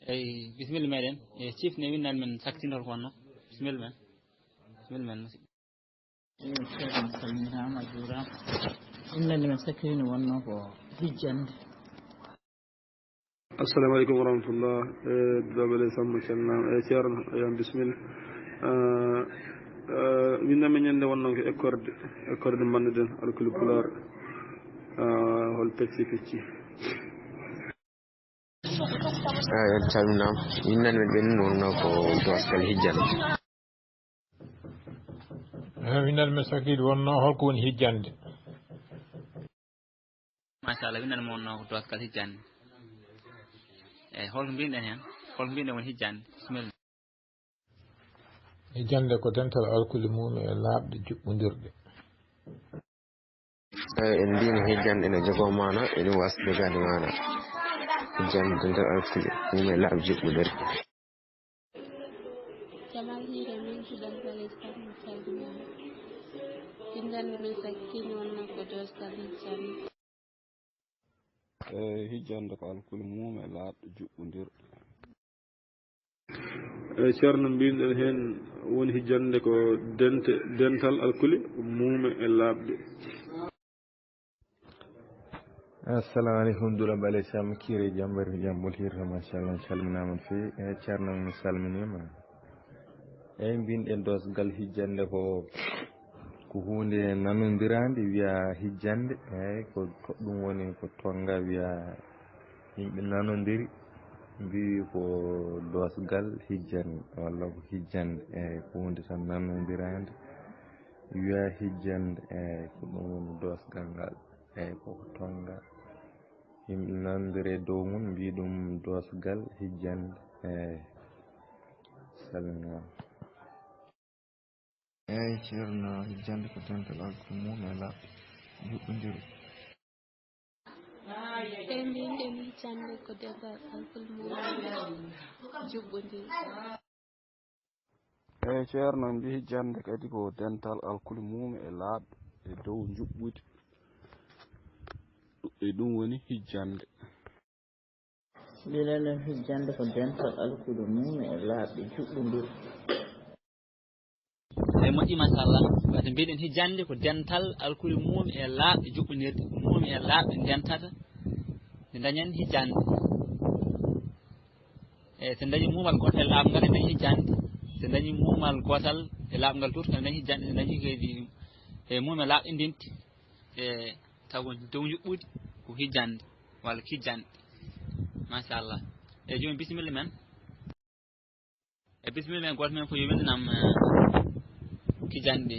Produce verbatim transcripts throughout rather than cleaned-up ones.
Eyi, bisimilla meɗen. E, chief ne winndani men sakkitiinde holko wonno. Bisimilla men. Bisimilla men, musidɗo. Eyi, ceerno, salminaama, juuraama. Innde men sakkitiinde wonno ko hijjande. Assalamu aleykum wa rahmatullah. E, Dula Bale Samb, calminaama. E, ceerno, aywa, bisimilla. E, e, winndami ñande wonno ko ekkorde, ekkorde mbannuɗen, alkuli pulaar. E, hol pecci pecci. Eyi, on calminaama. Winndani men ɓen wonno ko doosgal hijjande. Eyi, winndani men sakkitiiɗo wonno holko woni hijjande. Machallah, winndani mo wonno ko doosgal hijjande. Eyi, holko mbinɗen heen? Holko mbinɗen woni hijjande? Bisimilla. Hijjande ko dental alkuli mum e laaɓɗe juɓɓondirɗe. Eyi, en mbiino hijjande ene jogoo maana, ene waasde jogaade maana. Hijjande dental alkuli mum e laaɓɗe juɓɓondirɗe. Jamal Hiire min Dula Bale Samb, calminaama. Hijjande men sakkitiinde wonno ko doosgal hijjande. E, hijjande ko alkuli mum e laaɓɗe juɓɓondirɗe. E, ceerno, mbinɗen heen woni hijjande ko dente-, dental alkuli mum e laaɓɗe. Assalamu aleykum, Dula Bale Samb, Kiire Jammbari, Jammbol Hirta, machallah, on calminaama no feewi. E, ceerno, mi salminiima. Eyi, mbinɗen doosgal hijjande ko, ko huunde nanondiraande, wiyaa hijjande. Eyi, ko, ko ɗum woni ko tonnga, wiyaa yimɓe nanondiri, mbiyi ko doosgal hijjande, walla ko hijjande. Eyi, ko huunde tan nanondiraande, wiyaa hijjande. Eyi, ko ɗum woni doosgal ngal. Eyi, ko ko tonnga. Yimɓe nanondiri e dow mum, mbiyi ɗum doosgal hijjande. Eyi, salminaama. Eyi, ceerno, hijjande ko dental alkuli mum e laaɓɗe juɓɓondirɗe. Eyi, mbinɗen hijjande ko dental alkuli mum e laaɓɗe juɓɓondirɗe. Eyi, ceerno, mbiyi hijjande kadi ko dental alkuli mum e laaɓɗe e dow njuɓɓudi. E ɗum woni hijjande. Mbinɗen hijjande ko dental alkuli mum e laaɓɗe juɓɓondirɗe. Eyi, moƴƴi, machallah. Wadde mbiɗen hijjande ko dental alkuli mum e laaɓɗe juɓɓondirɗe, mum e laaɓɗe ndentata, nde dañen hijjande. Eyi, so dañi muumal gootal e laaɓngal, en dañi hijjande. So dañi muumal gootal e laaɓngal tut, en dañi hijjande. So dañi kadi e mum e laaɓɗe ndenti, e taw ko dow njuɓɓudi, ko hijjande walla kijjande. Machallah. Eyi, jooni bisimilla men. E bisimilla men, gooto men fof yo winndanam, eh, kijjande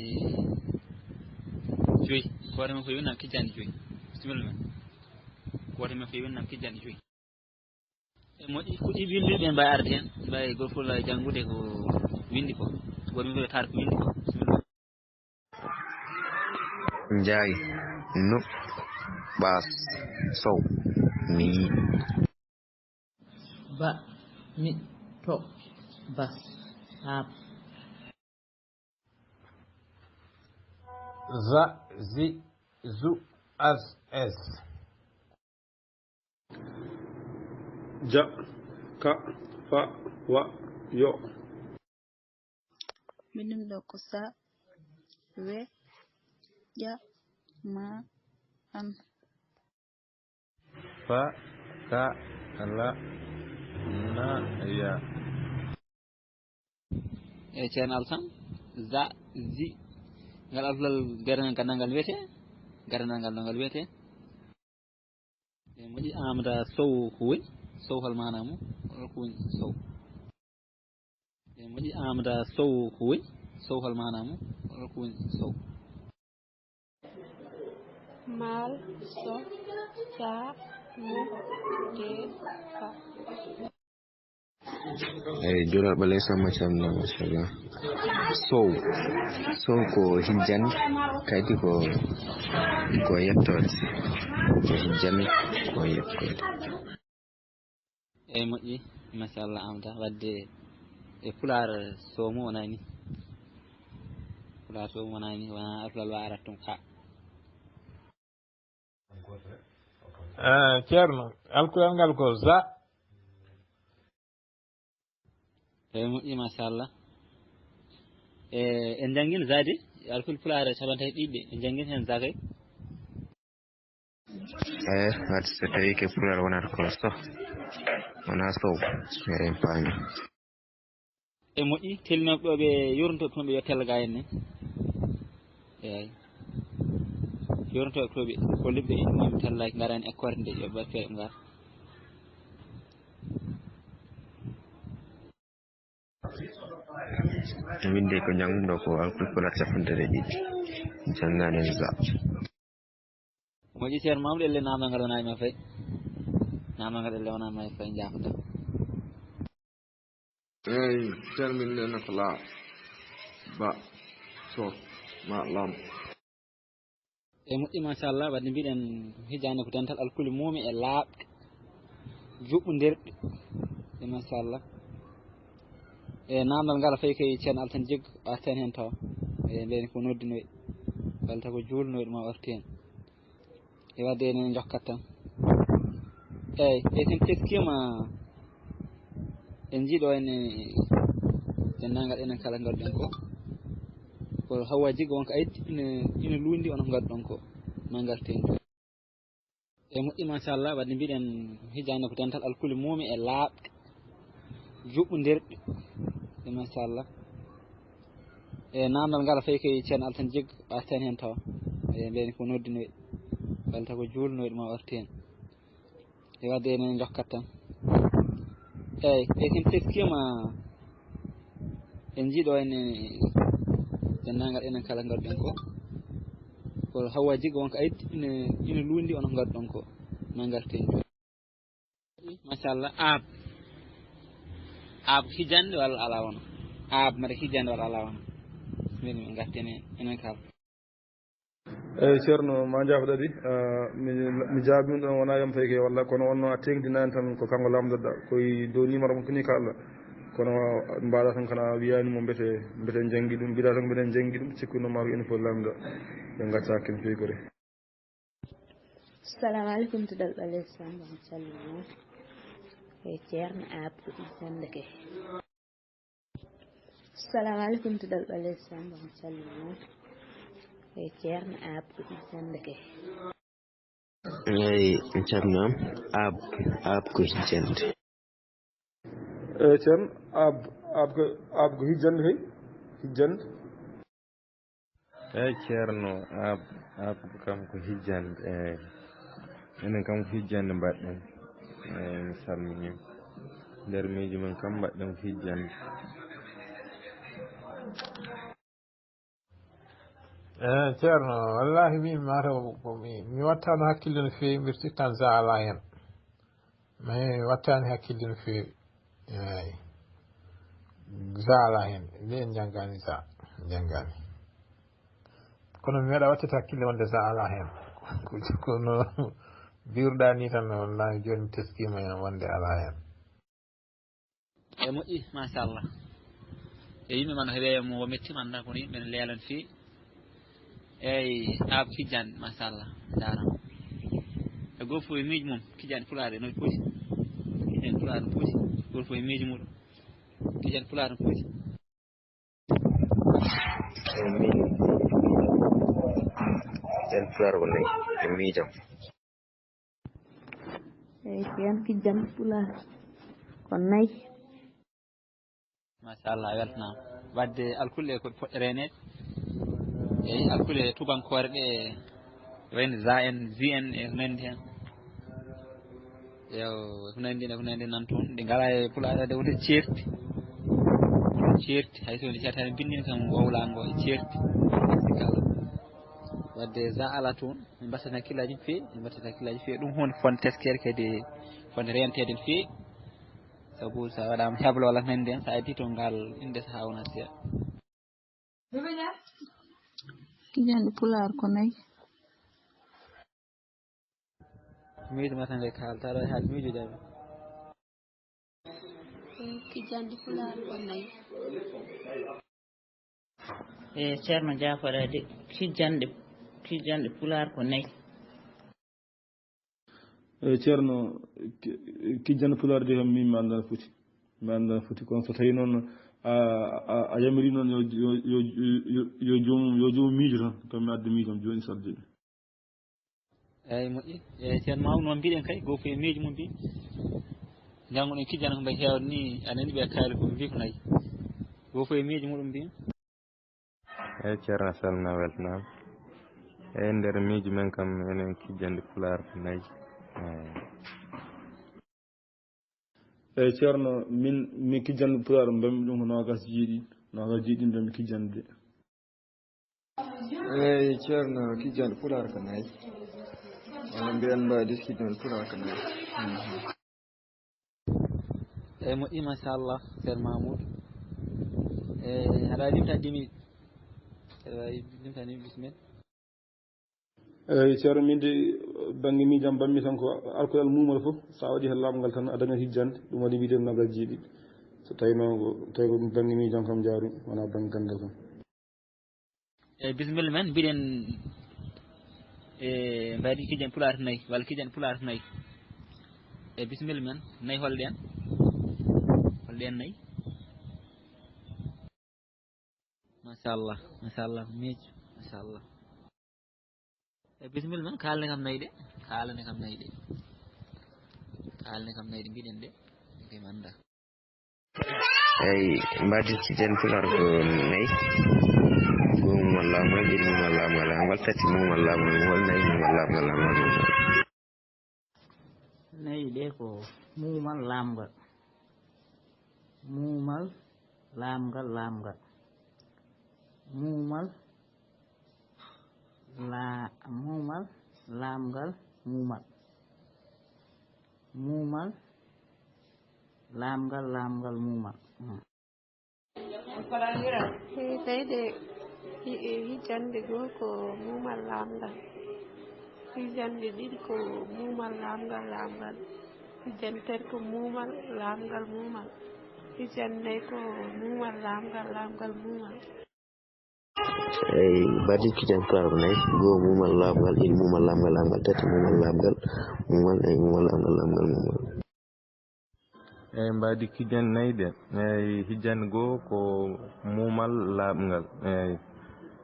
joyi. Gooto men fof yo winndanam kijjande joyi. Bisimilla men. Gooto men fof yo winndanam kijjande joyi. E moƴƴi, ko ɗi winndi ɓe mbaawi arde heen. Mbaawi gooto fof waawi janngude ko winndi ko. Gooto men fof yo taar ko winndi ko. Bisimilla. Njaay, Nup, Ɓas, Sow, mi yii. Ba, mi, to, bas, ab. Za, zi, zu, az, ez. Ja, ka, fa, wa, yo. Min ɗum ɗo ko sa, we, ƴa, ma, an. Fa, ka, la, na, ya. E Ceerno Alsan, za, zi. Ngal alfulal gadanal ganndal ngal wiyetee? Gadanal ngal no ngal wiyetee? E moƴƴi, Aamada Sow ko woni? Sow hol maanaa mum? Hol ko woni Sow? E moƴƴi, Aamada Sow ko woni? Sow hol maanaa mum? Hol ko woni Sow? Maal, so, sa, mu, de, fa. Eyi, Joolaa Ɓaleejo Samma, calminaa, machallah. Sow. Sow ko hijjande, kadi ko, ko yettoode. Ko hijjande, ko yettoode. Eyi, moƴƴi, machallah, Aamada. Wadde e pulaar, sow mo wonaa ni. Pulaar sow mo wonaa ni, wonaa alfulal wa arat tun ka. Eh, Ceerno, alkulal ngal ko za. E moƴƴi, machallah. E en jangin zade, alkul pulaare capantae ɗiɗi, en jangin hen zakay. E wadde so tawi ke pulaar wonata ko so wona sow, en paami. E moƴƴi, telinoɓe ɗo ɓe yurunto toon ɓe yo tella ga en ne. Eyi. Yurunto toon ɓe ko liɓɓe imam tellaki ngarani e korɗe nde yo ɓe feere ngar. Winde ko jannguɗo ko alkul pulaar capantae ɗiɗi. Janngaani en za. Moƴƴi, Ceerno Mamadou, elle naamnal ngal wonaa e ma fay. Naamnal ngal elle wonaa e ma fay, njaafata. Eyi, calminde no ko laa ba so ma lam. E moƴƴi, machallah, wadde mbiɗen hijaande ko dental alkuli muumi e laaɓɗe, juɓɓondirɗe. E machallah. E naamnal ngal fay koye Ceerno Altan Jiggo, arten heen taw. E mbeni ko noddinoy, walla taw ko juulnoyɗo ma arti heen. E wadde enen jokkat tan. Eyi, e sen teskima, en njiiɗo en, e denndaangal enen kala ngarɗen ko. Ko Hawwa Jiggo wonko ayti, ina, ina luundi on ko ngarɗon ko. Ma ngarten. E moƴƴi, machallah, wadde mbiɗen hijaande ko dental alkuli muumi e laaɓɗe, juɓɓondirɗe. E machallah. E naamnal ngal fay koye Ceerno Altan Jiggo, arten heen taw. E mbeni ko noddinoy, walla taw ko juulnoyɗo ma arti heen. E wadde enen jokkat tan. Eyi, e sen teskima, en njiiɗo en, e denndaangal enen kala ngarɗen ko. Ko Hawwa Jiggo wonko ayti, ina, ina luundi on ko ngarɗon ko. Ma ngarten. Machallah, aab. Aab hijjande walla alaa wona? Aab mbaɗa hijjande walla alaa wona? Min min ngarten heen, enen kala. Eyi, Ceerno, ma njaafo ɗaɗi. Ah, mi, mi jaabi ɗum ɗon, wonaa yam fayke walla, kono on no a teeŋtinaani tan ko kanko lamndoɗa, ko e dow numéro mo kini kaalɗa. Kono mbaɗa tan kana wiyaani mo mbete, mbete janngi ɗum, mbiɗa tan mbeɗen janngi ɗum, cikkuno ma ko ene fof lamnda. Ɓe ngacca kin feykore. Salamu alaikum to dal ɓale Samba, machallah. E Ceerno Abdu Sandake. Salamu alaikum to dal ɓale Samba, machallah. E Ceerno Abdu Sandake. Eyi, Ceerno am, Ab, Ab ko hijjande. Eyi, Ceerno, Ab, Ab ko, Ab ko hijjande kay, hijjande. Eyi, Ceerno, Ab, Ab kam ko hijjande, eyi. Enen kam ko hijjande mbaɗɗen. Eyi, mi salminiima. Nder miijo men kam mbaɗɗen ko hijjande. Eyi, Ceerno, wallahi min mataw ko mi, mi wattano hakkille no feewi, mbiɗa sikki tan za alaa heen. Mi wattani hakkille no feewi. Eyi. Za alaa heen. Nde en njanngaani za. En njanngaani. Kono mi waɗa wattata hakkille wonde za alaa heen. Ko, ko no mbiruɗaa ni tan, wallahi jooni mi teskiima heen wonde alaa heen. E moƴƴi, machallah. E yimɓe man heɓe mo metti man, ko yimɓe ne leelan fii. Eyi, Ab hijjande, machallah. Jaaraama. E goo fof e miijo mum, hijjande pulaar e no foti. Hijjande pulaar no foti. Goo fof e miijo muɗum. Hijjande pulaar no foti. E miijo. Hijjande pulaar ko nayi. E miijam. Eyi, ko yan hijjande pulaar ko nayi. Machallah, a weltanaama. Wadde alkule ko poɗɗe reeneede. Eyi, alkule tubankoore ɗe wayno za en, zi en e ko nanndi heen. Yo, ko nanndi heen, ko nanndi nan toon. Ɗi ngalaa e pulaar de wonde ceerti. Ceerti, hay so wonde ceerti tan binndin kam wowlaango e ceerti. Kala. Wadde za alaa toon, min mbaɗtata hakkillaaji no feewi, min mbaɗtata hakkillaaji no feewi. Ɗum huunde fonde teskeede kadi, fonde reenteede no feewi. Sabu so a waɗaama heblo walla ko nanndi heen, so a yettii to ngal innde so haa wona seeɗa. Hijjande pulaar ko nayi. Miijo ma tan nde kaalta ɗo, haade miijo jaɓe. Hijjande pulaar ko nayi. E Ceerno Jaafaɗa de, hijjande, hijjande pulaar ko nayi. E Ceerno, ki-, hijjande pulaar de kam min mi anndaa no foti. Mi annda foti, kono so tawi noon a, a, a yamiri noon, yo, yo, yo, yo, yo joomum, yo joomum miijo tan, kam mi adda miijam jooni so Alla jaɓi. Eyyi, moƴƴi. Eyyi, Ceerno Mamoudou, noon mbiɗen kay, gooto fof e miijo mum mbiyi. Janngo ɗen kijjana ko mbayi heewde ni, a nani ɓe kaali ko mbiyi ko nayi. Gooto fof e miijo muɗum mbiyi. Eyyi, Ceerno, a salminaama, weltanaama. Eyyi, nder miijo men kam, enen kijjande Pulaar ko nayi. Eyyi. Eyyi, Ceerno, min, min kijjande Pulaar, mbiyatmi ɗum ko noogaas jeeɗiɗi, noogaas jeeɗiɗi mbiyatmi kijjande de. Eyyi, Ceerno, kijjande Pulaar ko nayi. Walla mbiyen mbaadi kijjande Pulaar ko nayi. Mhm. Eyyi, moƴƴi, machallah, Ceerno Mamoudou. Eyyi, haɗa limta dimi. Aɗa waawi limta dimi, bisimilla. Eyyi, Ceerno, min de, bannge miijam mbaɗmi tan ko alkoyal muumal fof, so a waɗi heen laaɓngal tan, a dañat hijjande, ɗum waɗi mbiɗen noogaas jeeɗiɗi. So tawi noon ko, tawi ko bannge miijam kam njaarumi, wonaa bannge ganndal kam. Eyyi, bisimilla men, mbiɗen, e, mbaadi kijjande Pulaar nayi, walla kijjande Pulaar nayi. Eyyi, bisimilla men, nayi holɗen? Holɗen nayi? Machallah, machallah, miijo, machallah. E bisimilla men, kaalane kam nayi de, kaalane kam nayi de. Kaalane kam nayi de, mbiɗen de, min kay mi annda. Eyyi, mbaadi kijjande Pulaar ko nayi. Goomu ma laamu, ɗiɗi mum ma laamu, laamu, tati mum ma laamu, nayi mum ma laamu, laamu. Nayi ɗe ko muumal, laamngal. Muumal, laamngal, laamngal. Muumal, la-, muumal, laamngal, muumal. Muumal, laamngal, laamngal, muumal. Mm. E tawi de hi-, e hijjande goo ko muumal, laamngal. Hijjande ɗiɗi ko muumal, laamngal, laamngal. Hijjande tati ko muumal, laamngal, muumal. Hijjande nayi ko muumal, laamngal, laamngal, muumal. Eyyi, mbaadi kijjande Pulaar ko nayi. Goo muumal, laamngal, ɗiɗi muumal, laamngal, laamngal, tati muumal, laamngal, muumal, nayi muumal, laamngal, laamngal, muumal. Eyyi, mbaadi kijjande nayi ɗe. Eyyi, hijjande goo ko muumal, laaɓngal. Eyyi,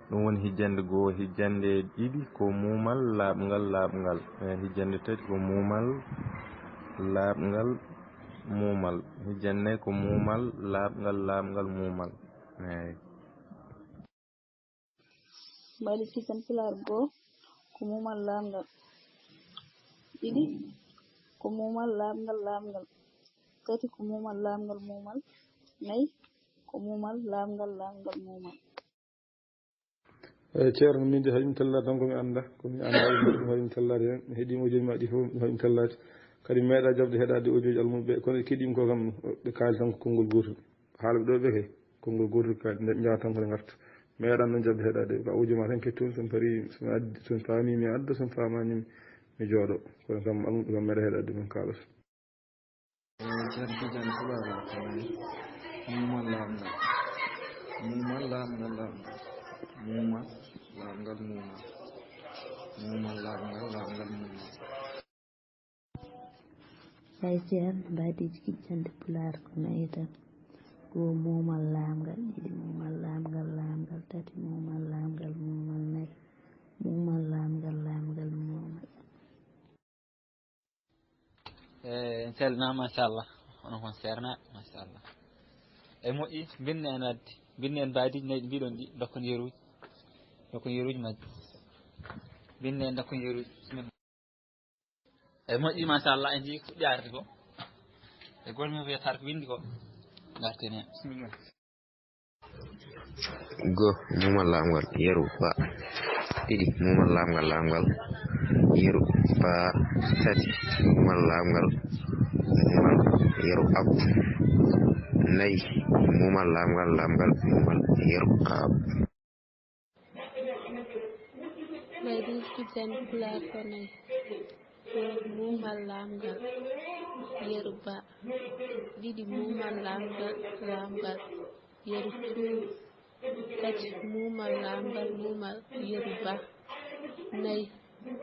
ɗum woni hijjande goo. Hijjande ɗiɗi ko muumal, laaɓngal, laaɓngal. Eyyi, hijjande tati ko muumal, laaɓngal, muumal. Hijjande nayi ko muumal, laaɓngal, laaɓngal, muumal. Eyyi. Mbaadi kijjande Pulaar goo ko muumal, laaɓngal. Ɗiɗi ko muumal, laaɓngal, laaɓngal. Tati ko muumal, laaɓngal, muumal. Nayi ko muumal, laaɓngal, laaɓngal, muumal. Eyyi, Ceerno, min de hay mi tella tan ko mi annda, ko mi annda ɗum hay mi tella de. Mi heɗiima audio ji maɓɓe ɗi fof, hay mi tellaade. Kadi mi meeɗaa jaɓde heɗaade audio ji almuɓe ɓe, kono keɗiimi ko kam, ɓe kaali tan ko konngol gootol. Haalɓe ɗo ɓe kay, konngol gootol kay, nde ɓe njaha tan ko ɓe ngarta. Meeɗaa noon jaɓde heɗaade, ko audio ma tan keɗtoo, so mi parii, so mi addi, so mi faamii mi adda, so mi faamaani mi, mi jooɗo. Kono kam almuɓe kam meeɗaa heɗaade ɗum en kaalata. Eyyi, Ceerno, kijjande Pulaar ko nayi. Muumal, laaɓngal. Muumal, laaɓngal, laaɓngal. Muumal, laaɓngal, muumal. Muumal, laaɓngal, laaɓngal, muumal. Eyyi, Ceerno, mbaadi kijjande Pulaar ko nayi tan. Goo muumal, laaɓngal, ɗiɗi muumal, laaɓngal, laaɓngal, tati muumal, laaɓngal, muumal, nayi muumal, laaɓngal, laaɓngal, muumal. Eyyi, en calminaa, machallah. Hono kon seernaa, machallah. Eyyi, moƴƴi, mbinne en wadde. Mbinne en mbaadiiji nayi ɗi mbiɗon ɗi, dokkon yeruuji. Dokkon yeruuji majji. Mbinne en, dokkon yeruuji. Bismillah. Eyyi, moƴƴi, machallah, en njii ko fuɗɗi arde ko. E goto men fof yettaade ko winndi ko. Ngarten heen. Bismillah. Go, muumal, laaɓngal, yeru, ba. Ɗiɗi, muumal, laaɓngal, laaɓngal, yeru, ba. Tati, muumal, laaɓngal, muumal, yeru, ab. Nayi, muumal, laaɓngal, laaɓngal, muumal, yeru, ab. Mbaadi kijjande Pulaar ko nayi. Go, muumal, laaɓngal, yeru, ba. Ɗiɗi, muumal, laaɓngal, laaɓngal, yeru, cuu. Tati, muumal, laaɓngal, muumal, yeru, ba. Nayi,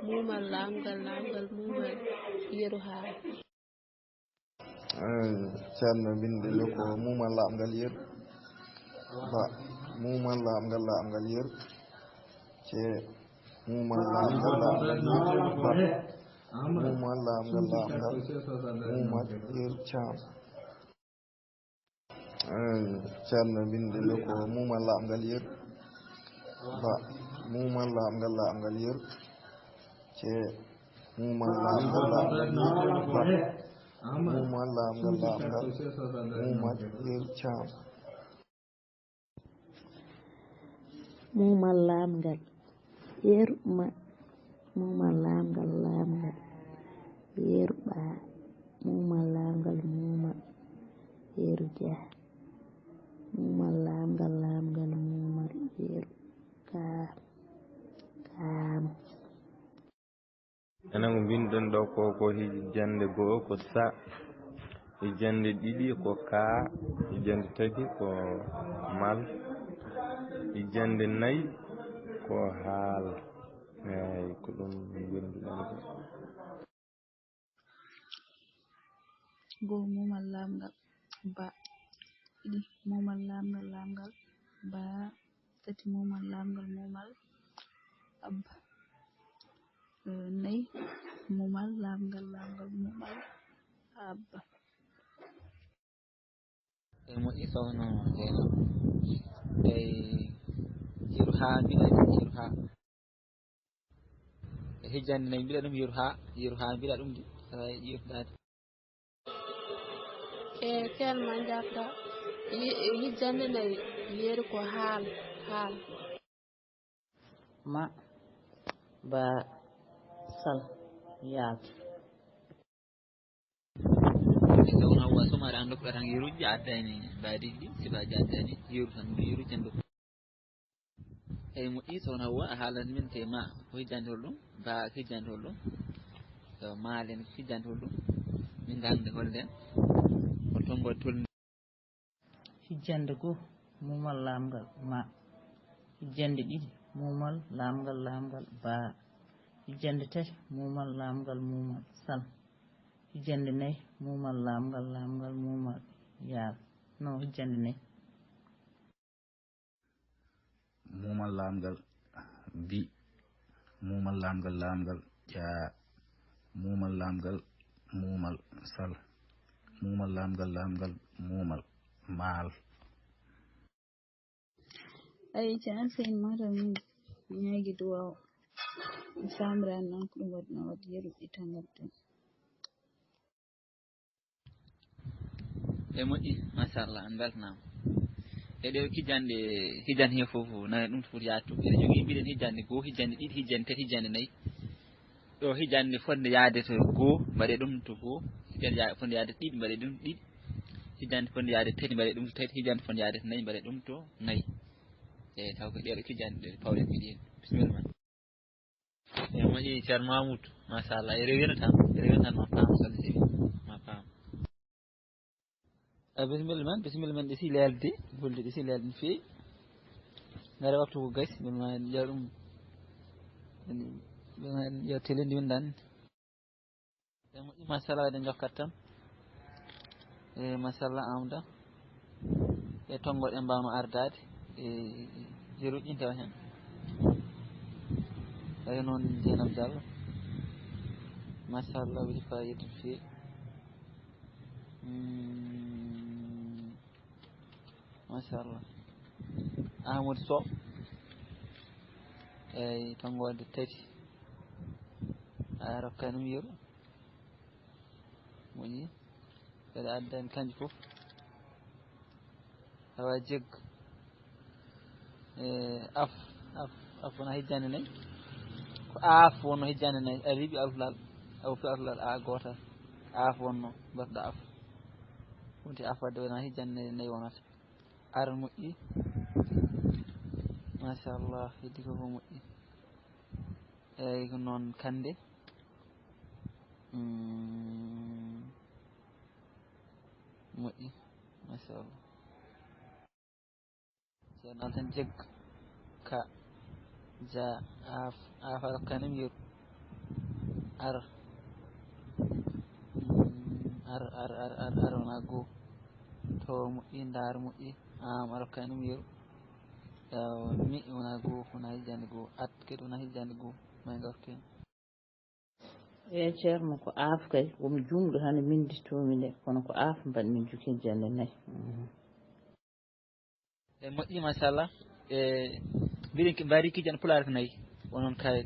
muumal, laaɓngal, laaɓngal, muumal, yeru, haa. Eey, Ceerno, binndi ndu ko muumal laaɓngal yeru. Ba, muumal laaɓngal, laaɓngal yeru. Ce, muumal laaɓngal, laaɓngal yeru. Ba, muumal laaɓngal, laaɓngal, muumal yeru, caam. Eey, Ceerno, binndi ndu ko muumal laaɓngal yeru. Ba, muumal laaɓngal, laaɓngal yeru. Ce, muumal laaɓngal, laaɓngal yeru. Ba, muumal laaɓngal, laaɓngal, muumal yeru, caam. Muumal laaɓngal yeru, ma. Muumal laaɓngal, laaɓngal yeru, ɓa. Muumal laaɓngal, muumal yeru, ja. Muumal laaɓngal, laaɓngal, muumal yeru, ka. Kaam. Enen ko mbinnɗen ɗo ko, ko hijjande go'o ko sa, hijjande ɗiɗi ko ka, hijjande tati ko mal, hijjande nayi ko haal. Eey, ko ɗum mbinnduɗen ko. Go'o muumal laaɓngal ba, ɗiɗi muumal laaɓngal, laaɓngal ba, tati muumal laaɓngal, muumal abba, eh, nayi muumal laaɓngal, laaɓngal muumal abba. E moƴƴi sohno Zeynab. Eyi, yeru haa mbiɗa yeru haa. E hijjande nayi mbiɗa ɗum yeru haa, yeru haa mbiɗa ɗum di. Awa yeru daade. E kelma njaɓta. Yi-, hijjande nayi yeru ko haal, haal. Ma, ba, sal, yaal. Sohna Hawwa, so mbaɗa nokku tan yeruuji addani mbaadi ɗi, sifaaji addani yeru tan, yeru cendo. Eyi moƴƴi, Sohna Hawwa, a haalani min te ma, ko hijjande holɗum? Ba, ko hijjande holɗum? Yo maalen, ko hijjande holɗum? Min ganda holden. Ko tonngol tolni. Hijjande go, muumal laaɓngal ma. Hijjande ɗiɗi, muumal laaɓngal, laaɓngal ba. Hijjande tati, muumal laaɓngal, muumal sal. Hijjande nayi, muumal laaɓngal, laaɓngal, muumal yaal. No, hijjande nayi. Muumal laaɓngal bi, muumal laaɓngal, laaɓngal ƴa, muumal laaɓngal, muumal sal, muumal laaɓngal, laaɓngal muumal maal. Ay, ci an seen mata min ñaagi duwaaw. Samran noon ko ɗum waɗi, no waɗi yeru ɗi tangal tan. E moƴƴi, machallah, on mbeltanaama. E ɗe hijjande, hijjande heen fof, nana ɗum foti yaade toon. Eɗen njogii, mbiɗen hijjande goo, hijjande ɗiɗi, hijjande tati, hijjande nayi. Ɗo hijjande fotnde yaade to goo, mbaɗee ɗum to goo. Hijjande ya-, fotnde yaade to ɗiɗi, mbaɗee ɗum to ɗiɗi. Hijjande fotnde yaade to tati, mbaɗee ɗum to tati. Hijjande fotnde yaade to nayi, mbaɗee ɗum to nayi. Eeyi, taw ko ɗeeɗo hijjande ɗe pawɗen mbiɗi heen. Bisimilla ma. E moƴƴi, Ceerno Mamoudou, machallah, e rewino tan, e rewino tan, ma paam, sone sewi, ma paam. E bisimilla men, bisimilla men, ɗi si leelde, golde ɗi si leelde no feewi. Ngare waktu ko gasi, mbele ma en ƴeew ɗum, mbele ma en ƴeew tele ndi winndani. E moƴƴi, machallah, waɗde jokkat tan. E machallah, Amadou. E tonngoɗe mbawno ardaade. E yeruuji tawa heen. Tawi noon Dieynaba Diallo. Machallah, waɗi fayida no feewi. Mm. Machallah. Amadou Sow. Eeyi, tonngoode tati. A rokka ɗum yeru. Moƴƴi. Mbeɗa addani kanji fof. Awa jeggo. E, af, af, af wona hijjande nayi. Ko af wonno hijjande nayi. A riiɓi alfulal. A woppi alfulal a gootal. Af wonno, mbaɗɗa af. Wonti af wadde wona hijjande nayi wonata. Ar moƴƴi. Machallah, heddi ko ko moƴƴi. Eeyi, ko noon kande. Mm, moƴƴi. Machallah. Ceerno Altan Jegg. Ka. Ja. Af. Af a rokkaani mi yeru. Ar. Mm, Ar, ar, ar, ar, ar, wona goo. To moƴƴi, ndaar moƴƴi. Am, ar, kay ɗum yeru. Yaw, mi, wona goo, wona hijjande goo. At, kadi wona hijjande goo. May ngorken. E ceerno, ko aaf kay, womi juumɗo tan e minnditoomi nde, kono ko aaf mbaɗmi juki jannde nayi. Mhm. E moƴƴi, machallah. E mbiɗen ki-, mbaadi kijjan pulaar ko nayi. Onon kay.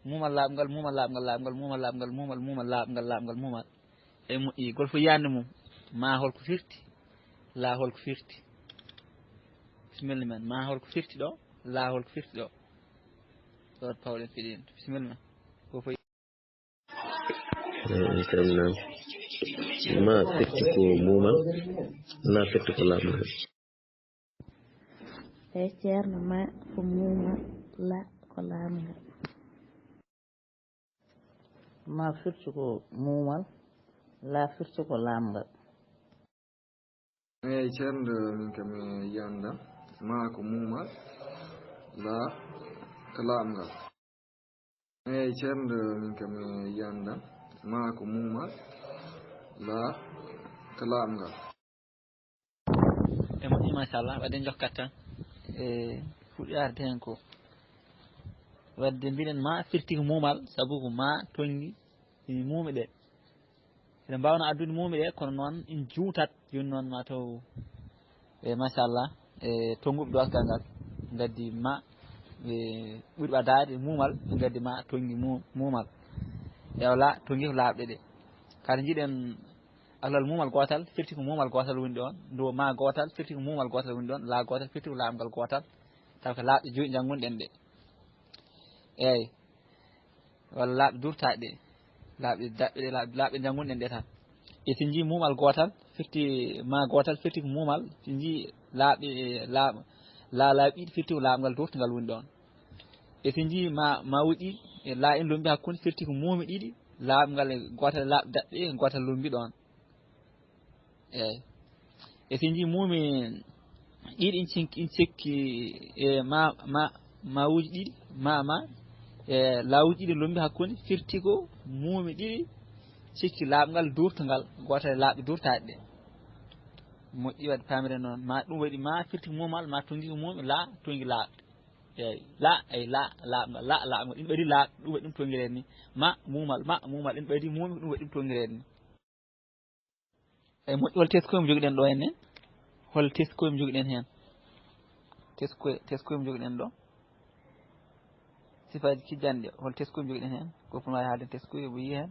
Muumal laaɓngal, muumal laaɓngal, laaɓngal, muumal laaɓngal, muumal, muumal laaɓngal, laaɓngal, muumal. E moƴƴi, gol fof yiyande mum. Ma hol ko firti, la hol ko firti. Bisimilla men. Ma hol ko firti ɗo, la hol ko firti ɗo. Ɗo pawɗen fiɗi en. Bisimilla men. Ko fof. Eh, en calminaama. Ma firti ko muumal, la firti ko laaɓngal. Eyi, ceerno, ma ko muumal, la ko laaɓngal. Ma firti ko muumal, la firti ko laaɓngal. Eyi, ceerno, min kam mi yiyande ma ko muumal, la ko laaɓngal. Eyi, ceerno, min kam mi yiyande ma ko muumal, la ko laaɓngal. E moƴƴi, machallah, wadde jokkat tan. E fuɗɗi arde heen ko. Wadde mbiɗen ma firti ko muumal, sabu ko ma tonngi e muume ɗe. Eɗen mbaawno addude muume ɗe, kono noon en juutat. Jooni noon ma taw, e machallah, e tonnguɓe doosgal ngal, ngaddi ma, e ɓuri ɓadaade muumal, ngaddi ma tonngi mu-, muumal. E wala tonngi ko laaɓɗe ɗe. Kadi njiɗen aklal muumal gootal, firti ko muumal gootal woni ɗoon. Ndo ma gootal, firti ko muumal gootal woni ɗoon. La gootal, firti ko laaɓngal gootal. Taw ko laaɓɗe joyi njanngunɗen ɗe. Eey. Walla laaɓɗe duurtaaɗe ɗe. Laaɓɗe daɓɓe ɗe, laaɓɗe, laaɓɗe njanngunɗen ɗe tan. E so njii muumal gootal, firti ma gootal, firti ko muumal. So njii laaɓɗe, laaɓ-, la, laaɓi ɗiɗi, firti ko laaɓngal duurtungal woni ɗoon. E so njii ma, mawuji ɗiɗi, e la en lombi hakkunde, firti ko muume ɗiɗi, laaɓngal e gootal, laaɓɗe daɓɓe e gootal lombi ɗoon. Eey. E so njii muume ɗiɗi, in cek-, in cekki, e ma, ma, mawuji ɗiɗi, ma, ma, e lawuji ɗiɗi lombi hakkunde, firti ko muume ɗiɗi cekki laaɓngal duurtungal, gootal e laaɓɗe duurtaaɗe ɗe. Moƴƴi, wadde paamiree noon. Ma ɗum waɗi ma firti ko muumal, ma tonngi ko muume, la tonngi laaɓɗe. Eey, la, eey, la, laaɓngal, la, laaɓngal. Ɗum ɓadi laaɓ, ɗum waɗi ɗum tonngireede ni. Ma, muumal, ma, muumal. Ɗum ɓadi muume, ɗum waɗi ɗum tonngireede ni. Eey, moƴƴi, hol teskoy mo jogiɗen ɗo en ne? Hol teskoy mo jogiɗen heen? Teskoy, teskoy mo jogiɗen ɗo? Sifaaji kijjanɗi, hol teskoy mo jogiɗen heen? Ko pour ma haalden teskoy, mo yii heen?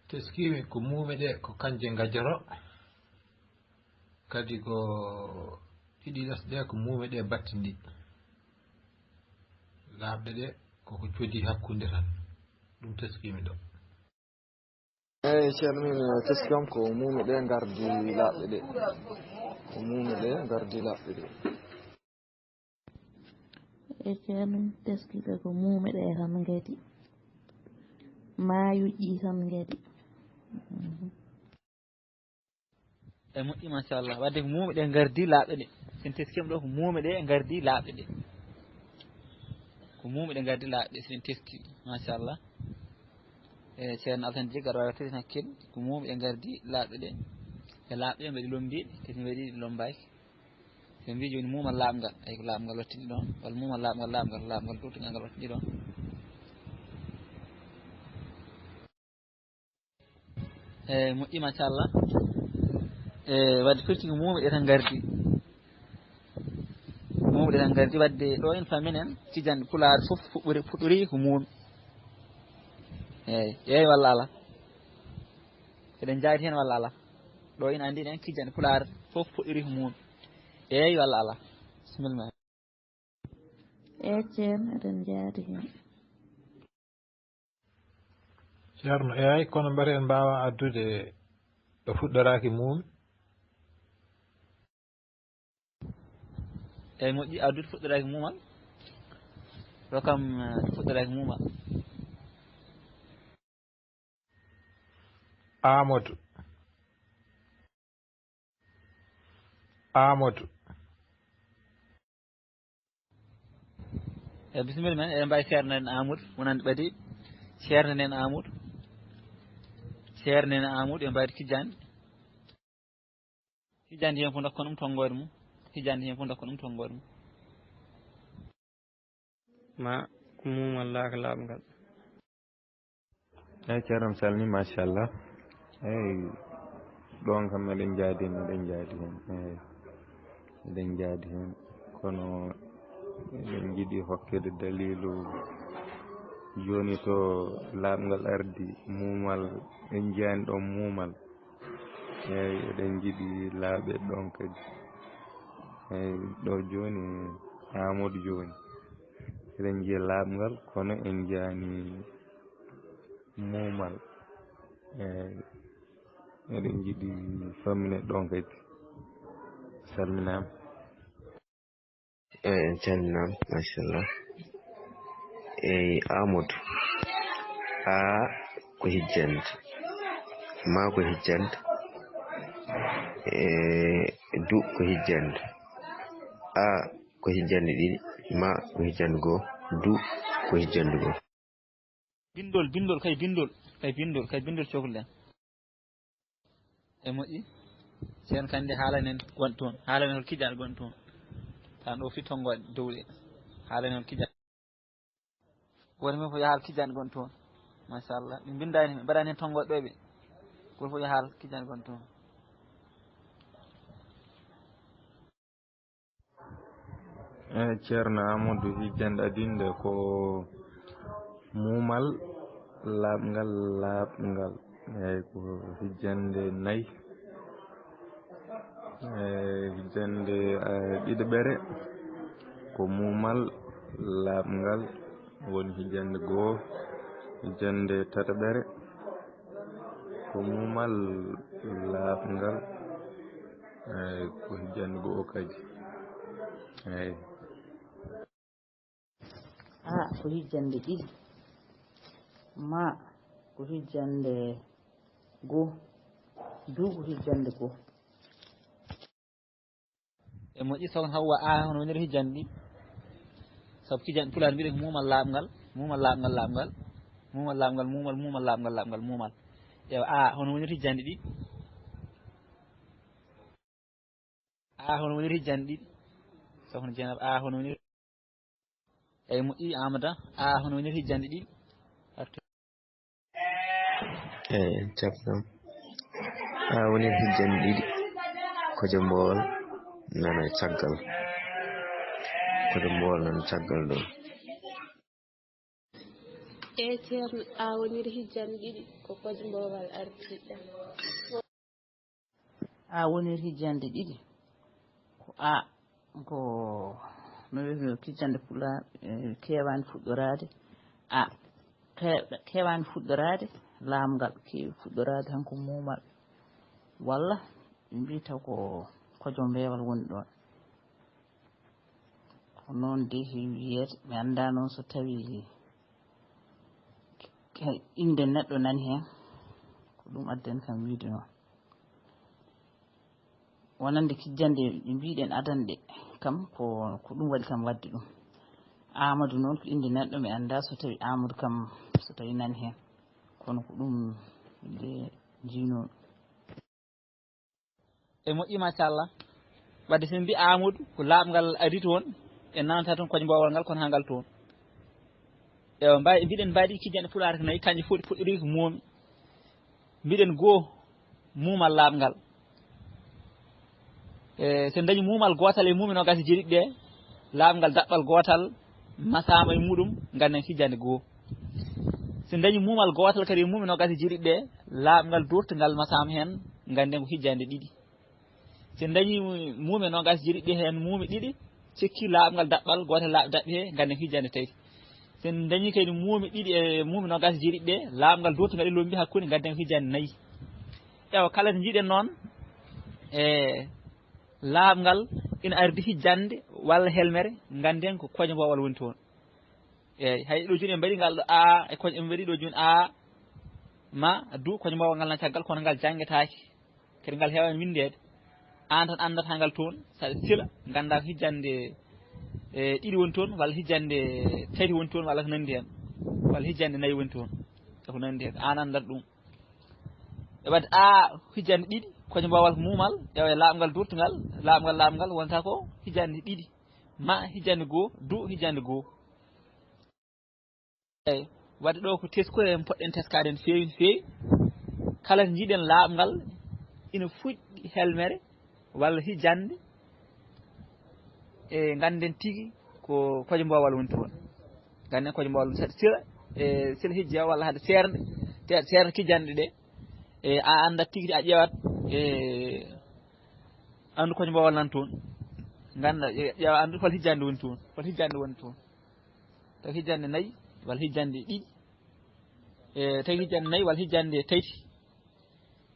Teskiimi ko muume ɗe, ko kanje ngajoro. Kadi ko ɗiɗi les ɗe, ko muume ɗe battindi. Laaɓɗe ɗe, koko codi hakkunde tan. Ɗum teskiimi ɗo. Eey, ceerno, min, eh, teski kam ko muume ɗe ngardi laaɓɗe ɗe. Ko muume ɗe ngardi laaɓɗe ɗe. E ceerno, min teski ɓe ko muume ɗe tan ngadi. Maayuji tan ngadi. Mhm. E moƴƴi, machallah. Wadde ko muume ɗe ngardi laaɓɗe ɗe. Sen teski kam ɗo ko muume ɗe ngardi laaɓɗe ɗe. Ko muume ɗe ngardi laaɓɗe, sen teski, machallah. E ceerno Alsan Jeeg, aɗa waawi tawde hakkil, ko muume ɗe ngardi laaɓɗe ɗe. E laaɓɗe ɗe mbaɗi lombiiɗe, kadi mbaɗi lombaaki. Sen mbii jooni muumal laaɓngal, ay ko laaɓngal wattini ɗoon, walla muumal laaɓngal, laaɓngal, laaɓngal duurtungal ngal wattini ɗoon. Eey, moƴƴi, machallah. E wadde firti ko muume ɗe tan ngardi. Muume ɗe tan ngardi, wadde ɗo en faminen, kijjanɗe pulaar fof fuɗɗori, fuɗɗori ko muume. Eey, eey walla alaa? Eɗen njaadi heen walla alaa? Ɗo en anndinen kijjanɗe pulaar fof fuɗɗori ko muume. Eey walla alaa? Bisimilla ma. Eey, ceerno, eɗen njaadi heen. Ceerno, eey, kono mbete en mbaawa addude ɗo fuɗɗoraaki muume? Eey, moƴƴi, addude fuɗɗoraaki muumal. Ɗo kam, eh, fuɗɗoraaki muumal. Aamadu. Aamadu. E bisimilla men, eɗen mbaawi ceerno en Aamadu, wonande ɓadi ceerno en Aamadu. Ceerno Nene Amadou e mbaydi kijjande. Kijjande heen fof ndokkon ɗum tonngoode mum. Kijjande heen fof ndokkon ɗum tonngoode mum. Ma ko muumal laaka laaɓngal. Eeyi, Ceerno, mi salmii, machallah. Eeyi, ɗoon kam eɗen njaadi heen, eɗen njaadi heen. Eeyi, eɗen njaadi heen. Kono eɗen njiɗi hokkede daliilu jooni to laaɓngal ardi, muumal, en njiyaani ɗoon muumal. Eeyi, eɗen njiɗi laaɓe ɗoon kadi. Eeyi, ɗo jooni, Amadou jooni. Eɗen njiya laaɓngal, kono en njiyaani muumal. Eeyi, eɗen njiɗi fammine ɗoon kadi. Salminaama. Eeyi, en calminaama, machallah. Eeyi, Amadou, A ko hijjande, Ma ko hijjande, e Du ko hijjande. A ko hijjande ɗiɗi, Ma ko hijjande goo, Du ko hijjande goo. Binndol, binndol, kay binndol, kay binndol, kay binndol cokle ɗen. E moƴƴi, Ceerno Kandi, haalanen gonɗo toon, haalanen hol kijjaaɗo gonɗo toon. Tan ɗo fii tonngooɗe dowle, haalanen hol kijjaaɗo. Woni men fof yo haal kijjaaɗo gonɗo toon. Machallah, ɓe mbinndaani, ɓe mbaɗaani heen tonngooɗe ɗo ɓe. Gooto fof yo haal kijjaaɗo gonɗo toon. Eeyi, Ceerno Amadou, hijjande adinde ko muumal, laaɓngal, laaɓngal. Eeyi, ko hijjande nayi. Eeyi, hijjande, eh, ɗiɗaɓere ko muumal, laaɓngal, woni hijjande goo. Hijjande tataɓere ko muumal, laaɓngal. Eeyi, ko hijjande goo kadi. Eeyi. A ko hijjande ɗiɗi. Ma ko hijjande goo. Du ko hijjande goo. E moƴƴi, Sokhna Hawwa, A hono woniri hijjande ɗiɗi? Sabu kijjande Pulaar mbiɗen ko muumal laaɓngal, muumal laaɓngal laaɓngal, muumal laaɓngal muumal, muumal laaɓngal laaɓngal muumal. Ewa, A hono woniri hijjande ɗiɗi? A hono woniri hijjande ɗiɗi? Sokhna Jeynaba, A hono woniri? Eyi, moƴƴi, Amadou, A hono woniri hijjande ɗiɗi? Artu. Eyi, en cabtam. A woniri hijjande ɗiɗi. Kojo mboowal nana caggal. Kojo mboowal nana caggal ɗo. Eyi, Ceerno, A woniri hijjande ɗiɗi. Ko kojo mboowal arti ɗo. A woniri hijjande ɗiɗi. Ko A, ko no wiyetee, kijjande Pulaar, eh, keewaani fuɗɗoraade. A, ke-, keewaani fuɗɗoraade, laaɓngal keewi fuɗɗoraade, han ko muumal. Walla ɓe mbiyi taw ko kojo mbeewal woni ɗoon. Ko noon de heewi wiyeede, mi anndaa noon so tawii ke-, innde neɗɗo nani heen, ko ɗum addan kam wiyde noon. Wonande kijjande ɓe mbiɗen adande kam, ko, ko ɗum waɗi kam waɗde ɗum. Amadou noon ko innde neɗɗo, mi anndaa so tawii Amadou kam, so tawii nani heen. Kono ko ɗum nde njiynoo. E moƴƴi, machallah. Wadde so en mbi Amadou, ko laaɓngal ari toon, en nanata toon kojo mboowal ngal, kono haa ngal toon. Ewa, mbawi, mbiɗen mbaɗi kijjande Pulaar ko nayi, kanje fof ɗi puɗɗori ko moomi. Mbiɗen goo, muumal laaɓngal. E, so en dañi muumal gootal e muumi noogaas e jeeɗiɗi ɗe, laaɓngal daɓɓal gootal masaama e muɗum, ngannden ko hijjande goo. So en dañi muumal gootal kadi e muumi noogaas e jeeɗiɗi ɗe, laaɓngal doottungal masaama heen, ngannden ko hijjande ɗiɗi. So en dañi muumi noogaas e jeeɗiɗi ɗe heen muumi ɗiɗi, cekki laaɓngal daɓɓal gootal laaɓi daɓɓi he, ngannden ko hijjande tati. So en dañi kadi muumi ɗiɗi e muumi noogaas e jeeɗiɗi ɗe, laaɓngal doottungal e lombi hakkunde, ngannden ko hijjande nayi. Ewa, kala to njiɗen noon, e laaɓngal ina ardi hijjande walla helmere, ngannden ko kojo mboowal woni toon. Eeyi, hay ɗo jooni en mbaɗi ngal ɗo A, e kojo en mbaɗi ɗo jooni A, ma Du, kojo mboowal ngal na caggal, kono ngal janngetaaki. Kadi ngal heewaani winndeede. Aan tan anndata ngal toon, saɗa sila, nganndaa ko hijjande, e, ɗiɗi woni toon, walla hijjande tati woni toon, walla ko nanndi heen, walla hijjande nayi woni toon, e ko nanndi heen. Aan anndata ɗum. E wadde a hijjande ɗiɗi, koƴe mboowal ko muumal, ƴeewa laaɓngal duurtungal, laaɓngal, laaɓngal wonta ko hijjande ɗiɗi, ma hijjande goo, du hijjande goo. Eyi, wadde ɗo ko tesko en poɗɗen teskaade no feewi, no feewi. Kala to njiɗen laaɓngal ina fuɗɗi helmere walla hijjande, e ngannden tigi ko koƴe mboowal woni toon. Ngannden koƴe mboowal woni saɗa sila, e sila hijja walla hade seernde, te-, seernde kijjanɗe ɗe. E a anndat tigi, a ƴeewat, e anndu koƴe mboowal nan toon. Ngannda, ƴe-, ƴeewa anndu hol hijjande woni toon, hol hijjande woni toon. Tawi hijjande nayi walla hijjande ɗiɗi, e tawi hijjande nayi walla hijjande tayti,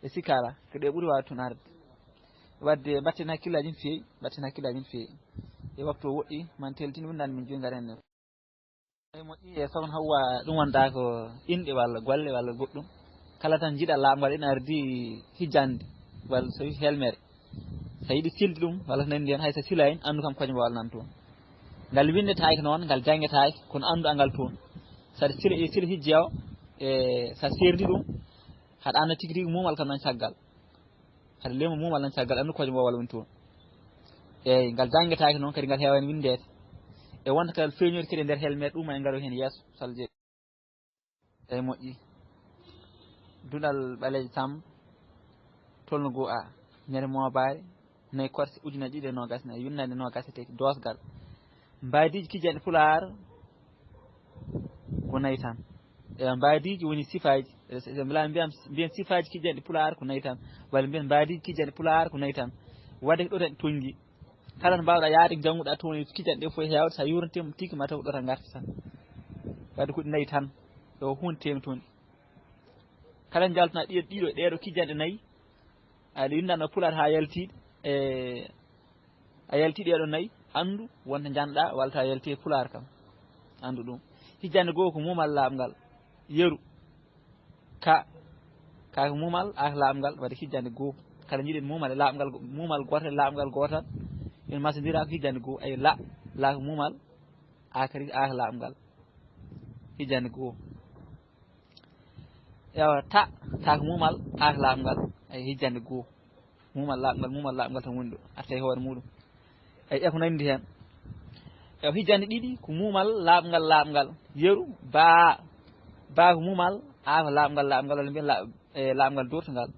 e sikka alaa, ko ɗe ɓuri waawde toon arde. Wadde mbatten hakkillaaji no feewi, mbatten hakkillaaji no feewi. E waktu o woɗɗi, man teltin winndande min joyi ngaren. Eyi, moƴƴi, e sokhna Hawwa, ɗum wonda ko inɗe walla golle walla goɗɗum. Kala tan njiɗa laaɓngal ina ardi hijjande, walla so wi helmere. So yiɗi silde ɗum, walla ko nanndi heen, hay so sila heen, anndu kam koƴe mboowal nan toon. Ngal winndetaake noon, ngal janngetaake, kono anndu angal toon. Saɗa sila e sila hijja o, e so seerndi ɗum, haɗa annda tigi tigi muumal kam nan caggal. Haɗa leema muumal nan caggal, anndu koƴe mboowal woni toon. Eyi, ngal janngetaake noon kadi, ngal heewaani winndeede. E wonta kadi feeñoyde kadi e nder helmere ɗum, ma en ngaro heen yeeso, so Allah jaɓi. Eyi, moƴƴi. Duɗal Ɓaleejo Samb, tolno goo A, ñande moobaare, nayi korse, ujunaaji ɗiɗi e noogas nayi, winndannde noogas e tati, doosgal. Mbaadiiji kijjanɗe Pulaar ko nayi tan. E mbaadiiji woni sifaaji. E, e, mbela mbiyan, mbiyen sifaaji kijjanɗe Pulaar ko nayi tan. Walla mbiyen mbaadiiji kijjanɗe Pulaar ko nayi tan. Wadde ko ɗo tan toñngi. Kala to mbaawɗa yaade, jannguɗa toon e kijjanɗe ɗe fof e heewde, so a yuurnitiima tigi, ma taw ko ɗo tan ngarti tan. Wadde ko ɗi nayi tan, ɗo huunde teeŋtude. Kala njaltana ɗiɗo, ɗiɗo, ɗeeɗo kijjanɗe nayi, aɗa winnda no Pulaar haa yaltiiɗe, e, a yaltii ɗeeɗo nayi, anndu wonta njanɗa, walla ta yaltii e Pulaar kam. Anndu ɗum. Hijjande goo ko muumal laaɓngal, yeru. Ka, ka ko muumal, a ko laaɓngal, wadde hijjande goo. Kala njiɗen muumal e laaɓngal go-, muumal gootal e laaɓngal gootal, en masondira ko hijjande goo. Ay la, la ko muumal, a kadi a ko laaɓngal. Hijjande goo. Ewa ta, ta ko muumal, a ko laaɓngal, ay hijjande goo. Muumal laaɓngal, muumal laaɓngal tan woni ɗo, arta e hoore muuɗum. Eyi, e ko nanndi heen. Ewa, hijjande ɗiɗi ko muumal laaɓngal, laaɓngal. Yeru, baa, baa ko muumal, a ko laaɓngal, laaɓngal, walla mbiyen laaɓ-, e laaɓngal duurtungal.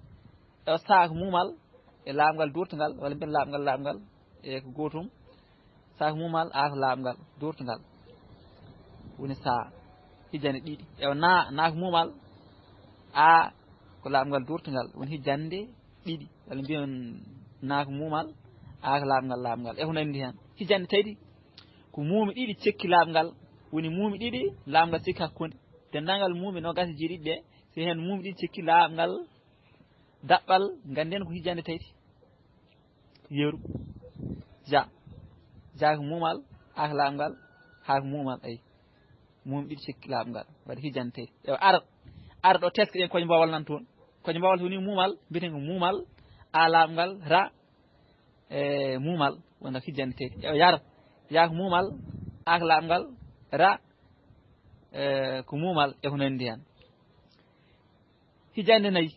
Ewa, saa ko muumal, e laaɓngal duurtungal, walla mbiyen laaɓngal, laaɓngal, e ko gootum. Saa ko muumal, a ko laaɓngal, duurtungal. Woni saa, hijjande ɗiɗi. Ewa, naa, naa ko muumal, a ko laaɓngal duurtungal, woni hijjande ɗiɗi. Walla mbiyen naa ko muumal, a ko laaɓngal, laaɓngal. E ko nanndi heen. Hijjande tayti, ko muumi ɗiɗi cekki laaɓngal, woni muumi ɗiɗi laaɓngal cekki hakkunde. Denndaangal muumi noogaas e jeeɗiɗi ɗe, so heen muumi ɗiɗi cekki laaɓngal daɓɓal, ngannden ko hijjande tayti. Yeru. Ja. Ja ko muumal, a ko laaɓngal, ha ko muumal, ay. Muumi ɗiɗi cekki laaɓngal, waɗi hijjande tayti. Ewa, ara, ara ɗo teska ɗen koƴe mboowal nan toon. Koƴe mboowal so woni muumal, mbiyeten ko muumal, a laaɓngal, ra, e, muumal, wonta hijjande tayti. Ewa, yar, ya ko muumal, a ko laaɓngal, ra, e, ko muumal, e ko nanndi heen. Hijjande nayi,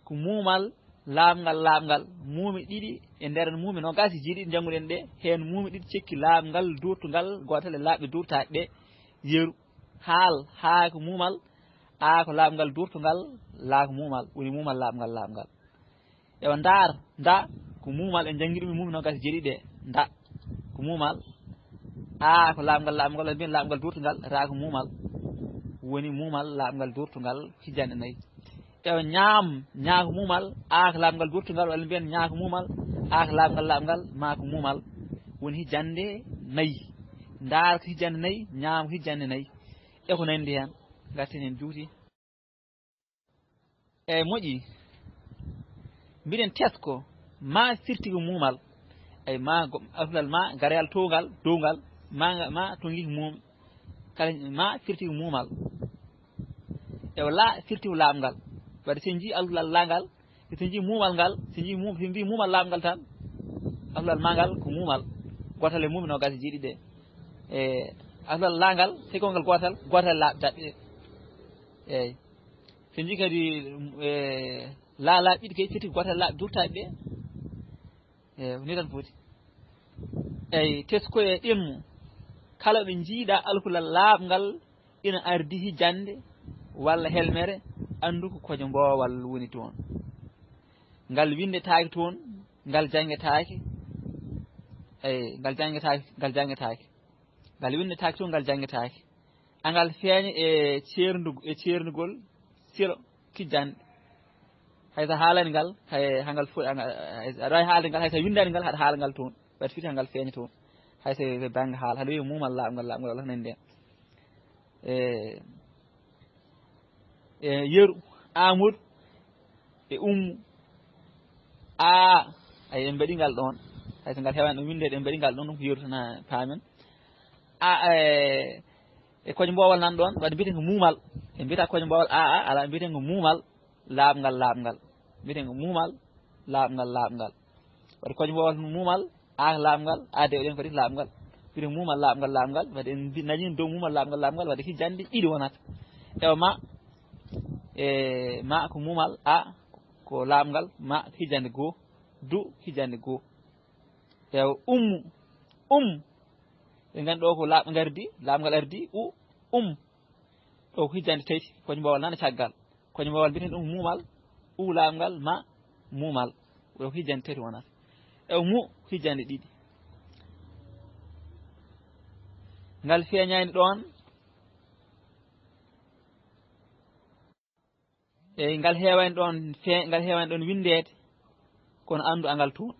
ko muumal laaɓngal, laaɓngal, muumi ɗiɗi e nder muumi noogaas e jeeɗiɗi njannguɗen ɗe, heen muumi ɗiɗi cekki laaɓngal duurtungal, gootal e laaɓi duurtaaɗi ɗe, yeru, haal, haa ko muumal, a ko laaɓngal duurtungal, la ko muumal, woni muumal laaɓngal, laaɓngal. Ewa, ndaar, nda, ko muumal, en njanngi ɗum e muumi noogaas e jeeɗiɗi ɗe. Nda, ko muumal. A, ko laaɓngal, laaɓngal, walla mbiyen laaɓngal duurtungal, ra ko muumal. Woni muumal, laaɓngal duurtungal, hijjande nayi. Ewa, ñaam, ñaa ko muumal, a ko laaɓngal duurtungal, walla mbiyen ñaa ko muumal, a ko laaɓngal, laaɓngal, ma ko muumal. Woni hijjande nayi. Ndaar ko hijjande nayi, ñaam ko hijjande nayi. E ko nanndi heen, ngarten en juuti. Eyi, moƴƴi. Mbiɗen tesko, ma firti ko muumal. Eyi, ma go-, alfulal ma, gareyal towngal, downgal, ma nga, ma to ngi ko muumi. Kala ma firti ko muumal. Ewa la firti ko laaɓngal. Waɗi so en njii alfulal la ngal, so en njii muumal ngal, so en njii muum-, so en mbii muumal laaɓngal tan, alfulal ma ngal ko muumal. Gootal e muumi noogaas e jeeɗiɗi ɗe. E alfulal la ngal, tawi ko ngal gootal, gootal e laaɓi daɓɓi ɗe. Eyi. Ɓe njii kadi, e, laalaaɓe ɗiɗi kay fiti gootal laaɓi durtaaɓe ɓe. E, ni tan foti. Eyi, tesko e ɗemmo. Kala ɗo njiiɗa alkulal laaɓngal ina ardi hijjande walla helmere, anndu ko kojo mboowal woni toon. Ngal winndetaake toon, ngal janngetaake. Eyi, ngal janngetaake, ngal janngetaake. Ngal winndetaake toon, ngal janngetaake. Angal feeña e ceerndu-, e ceernugol silo kijjanɗe. Hay so haalani ngal, hay hangal fo-, anga-, hay so aɗa waawi haalde ngal, hay so a winndaani ngal, haɗa haala ngal toon. Waɗi fiti hangal feeña toon. Hay so e bannge haala, haɗa wiya muumal laaɓngal, laaɓngal, walla ko nanndi heen. E, e, yeru, Aamadu, e ummu, a, ay, en mbaɗi ngal ɗoon. Hay so ngal heewaani ɗum winndeede, en mbaɗi ngal ɗoon, ɗum ko yeru tan, a paamen. A, e, e kojo mboowal nan ɗoon, wadde mbiyeten ko muumal. En mbiyata kojo mboowal a, a, alaa, mbiyeten ko muumal laaɓngal, laaɓngal. Mbiyeten ko muumal laaɓngal, laaɓngal. Wadde kojo mboowal muumal, a laaɓngal, a de oɗen kadi laaɓngal. Mbiyeten muumal laaɓngal, laaɓngal. Wadde en mbi-, nañin dow muumal laaɓngal, laaɓngal, wadde hijjande ɗiɗi wonata. Ewa ma, e, ma ko muumal, a ko laaɓngal, ma hijjande goo, du hijjande goo. Ewa ummu, um. Ɓe nganndi ɗo ko laaɓ-, ngardi, laaɓngal ardi, u, um. Ɗo ko hijjande tati, kojo mboowal nana caggal. Kojo mboowal mbiyaten ɗum muumal, u laaɓngal, ma muumal. Ɗo ko hijjande tati wonata. E mu hijjande ɗiɗi. Ngal feeñaani ɗoon. Eyi, ngal heewaani ɗoon fe-, ngal heewaani ɗoon winndeede, kono anndu angal toon.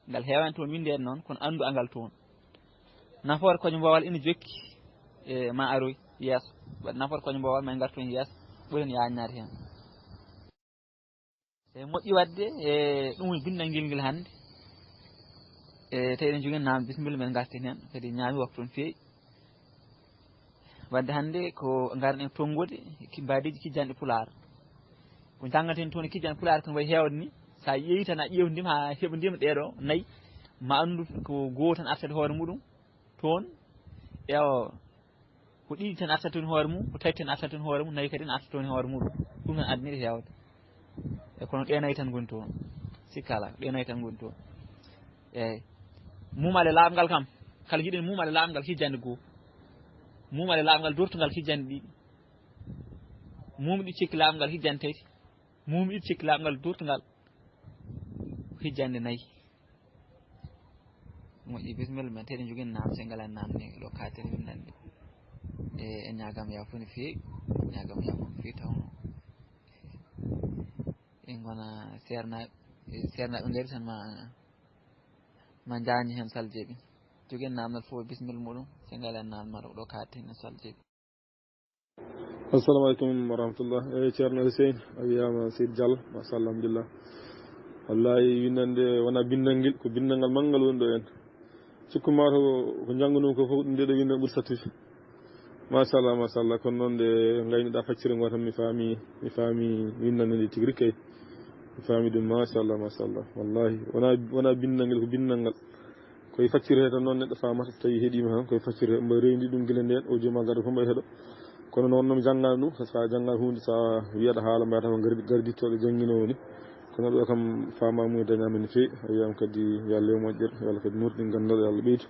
Ngal heewaani toon winndeede noon, kono anndu angal toon. Nafoore kojo mboowal ina jokki, e, ma aroy yeeso. Waɗi nafoore kojo mboowal ma en ngartu heen yeeso, ɓuri en yaajnaade heen. E moƴƴi waɗde, e, ɗum woni binndangel ngel hannde. E, tawi eɗen njogii naam, bisimilla, men ngarten heen. Kadi ñaami waktu on feewi. Wadde hannde ko ngarɗen tonngode ki-, mbaadiiji kijjanɗe Pulaar. Ko njanngaten toon e kijjanɗe Pulaar ko no wayi heewde ni, so a ƴeewi tan, a ƴeewndima haa heɓndima ɗeeɗo nayi, ma anndu ko goo tan artat hoore muɗum toon. Ewa, ko ɗiɗi tan artat toon hoore mum, ko tati tan artat toon hoore mum, nayi kadi ne artat toon hoore muɗum. Ɗum tan addani ɗe heewde. E kono ɗe nayi tan ngoni toon. Sikka alaa, ɗe nayi tan ngoni toon. Eeyi. Muumal e laaɓngal kam, kala njiɗen muumal e laaɓngal hijjande goo. Muumal e laaɓngal durtungal hijjande ɗiɗi. Muumi ɗiɗi cekki laaɓngal hijjande tati. Muumi ɗiɗi cekki laaɓngal durtungal hijjande nayi. Moƴƴi, bisimilla, men tawi eɗen njogii naam, so en ngalaa naam ne ɗo kaaten winnande. E, en ñaagaama yaafo no feewi, ñaagaama yaafo no feewi tawno. En ngona seernaaɓe, seernaaɓe ngari tan ma, ma njaañi heen Sal Jeeɓi. Jogen naamnal fof e bisimilla muɗum, so ngalaa naamnal ɗo kaaten e Sal Jeeɓi. Assalamu aleykum wa rahmatullah. Eyi, Ceerno Hussein, a wiyaama Seydi Diallo, machallah, alhamdulillah. Wallahi, winnande wonaa binndangel, ko binndanngal manngal woni ɗo en. Cikku ma to ko njanngunoo ko fof, ɗum nde ɗo winnde ɓuri sattude. Machallah, machallah. Kono noon nde ngaynuɗaa faccirde ngoo tan, mi faami, mi faami winnande nde tigi rikki kay. Mi faami ɗum, machallah, machallah. Wallahi, wonaa, wonaa binndangel, ko binndanngal. Koye faccirde tan noon neɗɗo faamata, so tawii heɗiima tan, koye faccirde. Mbo rewndi ɗum gila ndeen, o jooma garde fof mbo heɗo. Kono noon, no mi janngaani ɗum, so a janngaani huunde, so a wiyaɗa haala, mbayata ko gardi-, gardittooɗo jannginoowo ni. Kono ɗo kam faamaamuya dañaama no feewi, a wiyaama kadi yo Allah yoɓ moƴƴere, yo Allah kadi nuurɗin ganndal, yo Allah ɓeydu.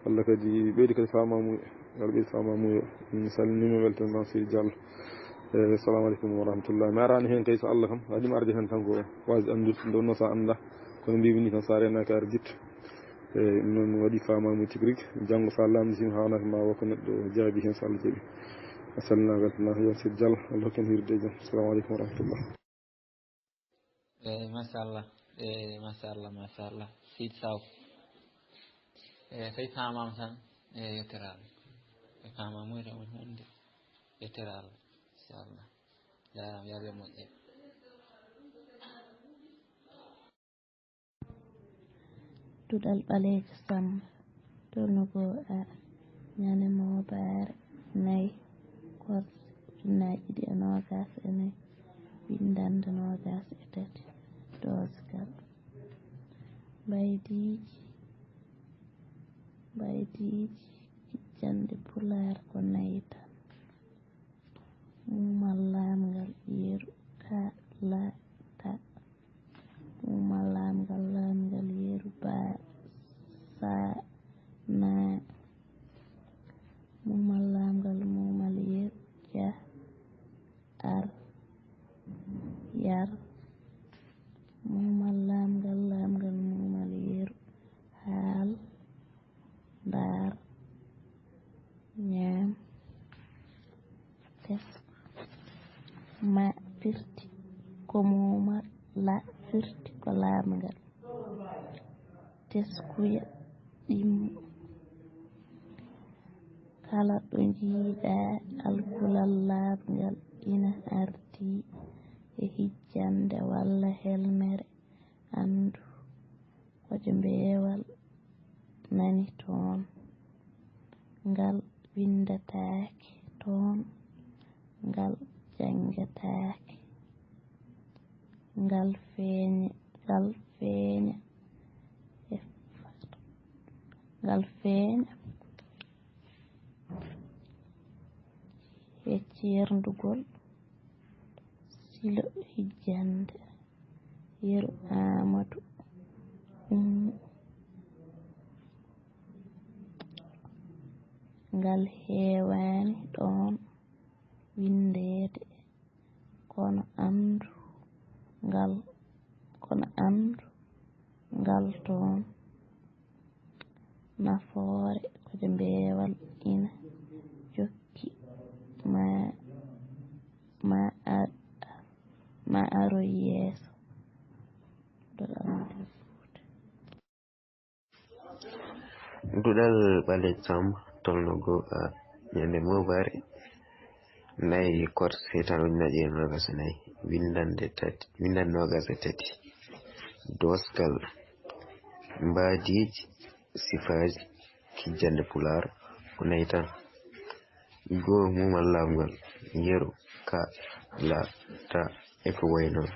Allah kadi ɓeydu kadi faamaamuya, yo Allah ɓeydu faamaamuya. Mi salminiima, weltanama Seydi Diallo. Eh, assalamu aleykum wa rahmatullah. Mi araani heen kay, so Allah kam waɗi mi arde heen tan ko waasde anndude, nde wonnoo so a anndaa. Kono mbiimi ni tan, so a reenaaki a arditto. Eh, ɗum noon waɗi faamaamuya tigi rigi. Janngo so a laamnditima, haawnaaki ma wo ko neɗɗo jaabi heen so Allah jaɓi. A salminaama, weltanaama, yo Seydi Diallo, Allah hokku en hiirde e jam. Assalamu aleykum wa rahmatullah. Eyi, machallah. Eyi, machallah, machallah. Seydi Saw. Eyi, tawi faamaama tan, eyi, yettere Allah. Tawi faamaama tan woni hannde. Yettere Allah. Inchallah. Jaaraama, yo Allah moƴƴere. Duɗal ɓaleejo Sammba, tolnugol A, ñande mooɓaare nayi, korse ujunnaaji ɗiɗi e noogaas e nayi, winndannde noogaas e tati, doosgal. Mbaydiiji, mbaydiiji hijjanɗe Pulaar ko nayi tan. Muumal laaɓngal, yeru, firti ko laamngal. Teskuya ɗimmo. Kala ɗo njiiɗa alkulal laamngal ina ardi e hijjande walla helmere, anndu ko mbeewal nani toon. Ngal winndataake toon, ngal janngetaake. Ngal feeña, ngal feeña e ngal feeña e ceerndugol silo hijjande. Yeru Aamadu Ummu. Ngal heewaani ɗoon winndeede, kono anndu ngal, kono anndu ngal toon. Nafoore ko mbeewal ina jokki ma, ma, a, ma aro yeeso. Duɗal Ɓaleejo Sammba, tolno goo A, ñande moobaare nayi korse hitaande ujunnaji e noogas e nayi, winndannde tati, winndannde noogas e tati. Doosgal, mbaadiiji, sifaaji, kijjannde Pulaar ko nayi tan. Goo, muumal laamngal, yeru, ka, la, ta, e ko wayi noon.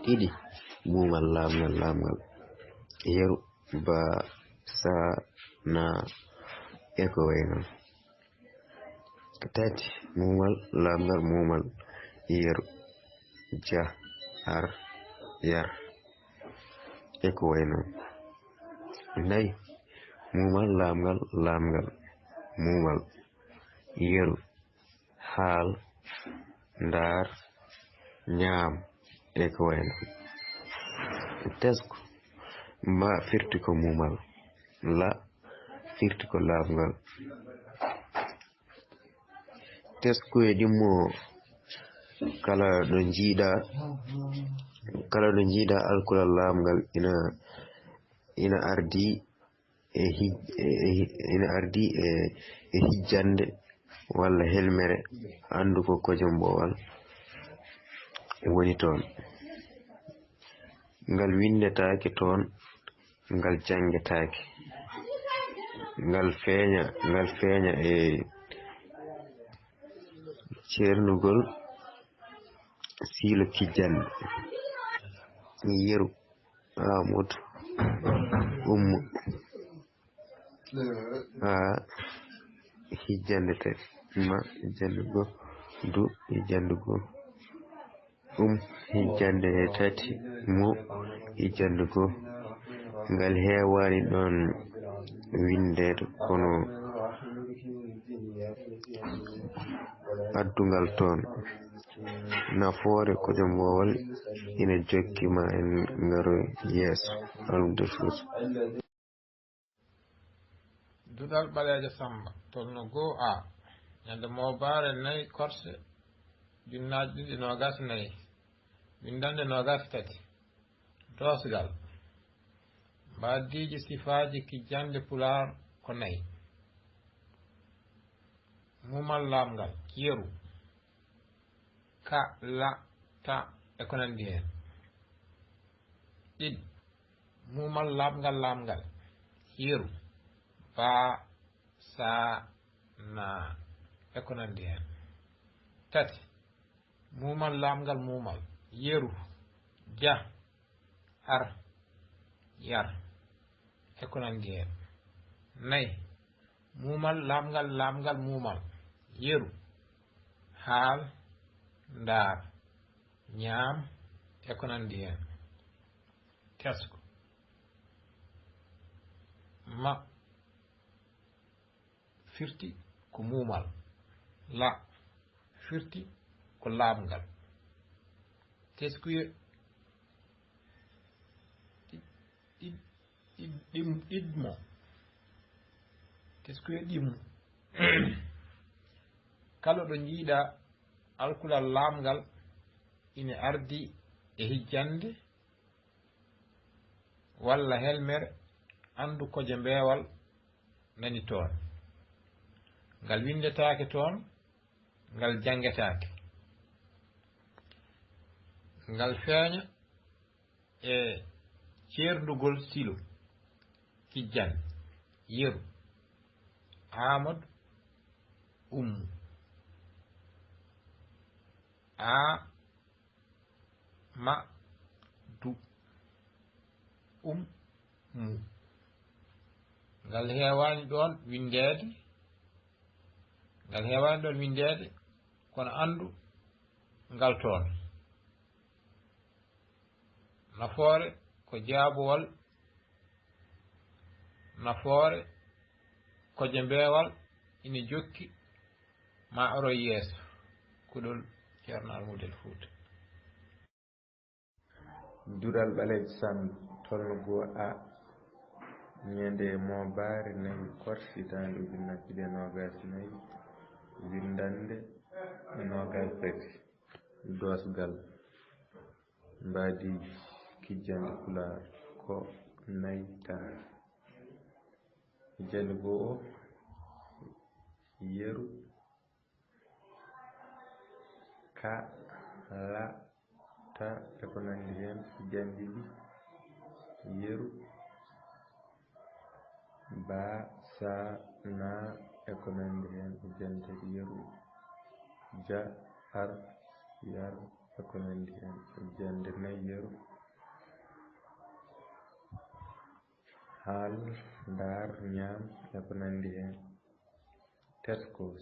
Ɗiɗi, muumal laamngal, laamngal, yeru, ba, sa, na, e ko wayi noon. Tati, muumal laamngal, muumal, yeru, ja, ar, yar, e ko wayi noon. Nayi, muumal laamngal, laamngal, muumal, yeru, haal, ndaar, ñaam, e ko wayi noon. Tesku, ma firti ko muumal, la firti ko laamngal. Tesku e ɗimmo, kala ɗo njiiɗa, kala ɗo njiiɗa alkulal laamngal ina, ina ardi e hij-, e, e, ina ardi e, e hijjande walla helmere, anndu ko kojomboowal woni toon. Ngal winndetaake toon, ngal janngetaake. Ngal feeña, ngal feeña e ceernugol siilo kijjannde. Yeru, Aamadu, Ummu. A, hijjannde tati. Ma, hijjannde goo. Du, hijjannde goo. Um, hijjannde tati. Mu, hijjannde goo. Ngal heewaani ɗoon winndeede, kono addungal toon nafoore kojomboowal ina jokki, ma en ngaroy yeeso. Almudda Fuuta. Duɗal Ɓaleejo Sammba, tolno goo A, ñande moobaare nayi korse, ujunnaaji ɗiɗi noogas e nayi, winndannde noogas e tati. Doosgal, mbaadiiji sifaaji kijjannde Pulaar ko nayi. Muumal laamngal, yeru, ka, la, ta, e ko nanndi heen. Ɗiɗi, muumal laamngal, laamngal, yeru, ba, sa, na, e ko nanndi heen. Tati, muumal laamngal, muumal, yeru, ja, ar, yar, e ko nanndi heen. Nayi, muumal laamngal, laamngal, muumal, yeru, haal, ndaar, ñaam, e ko nanndi heen. Tesku, ma, firti ko muumal. La, firti ko laamngal. Teskuye ɗi-, ɗi-, ɗi-, ɗim-, ɗimmo. Teskuye ɗimmo. Kala ɗo njiiɗa alkulal laamngal ina ardi e hijjande walla helmere, anndu kojo mbeewal nani toon. Ngal winndetaake toon, ngal janngetaake. Ngal feeña e ceerndugol silo, kijjan, yeru, Aamadu, ummu, a, ma, du, um, mu. Ngal heewaani ɗoon winndeede, ngal heewaani ɗoon winndeede, kono anndu ngal toon. Nafoore ko jaabowal, nafoore ko je mbeewal ina jokki ma aro yeeso. Kuɗol Ceerno Almuudu El Fuuta. Duɗal Ɓaleejo Samb, tolno goo A, ñande moobaare nayi korse, hitaande ujunnaji ɗiɗi e noogas e nayi, winndannde noogas e tati, doosgal mbaadiiji kijjanɗe Pulaar ko nayi tan. Kijjanɗe goo O, yeru, ka, la, ta e ko nanndi heen, kijjanɗe ɗiɗi, yeru, ba, sa, na e ko nanndi heen, kijjanɗe tati, yeru, ja, ar, yar e ko nanndi heen, kijjanɗe nayi, yeru, haal, ndaar, ñaam e ko nanndi heen. Teskos,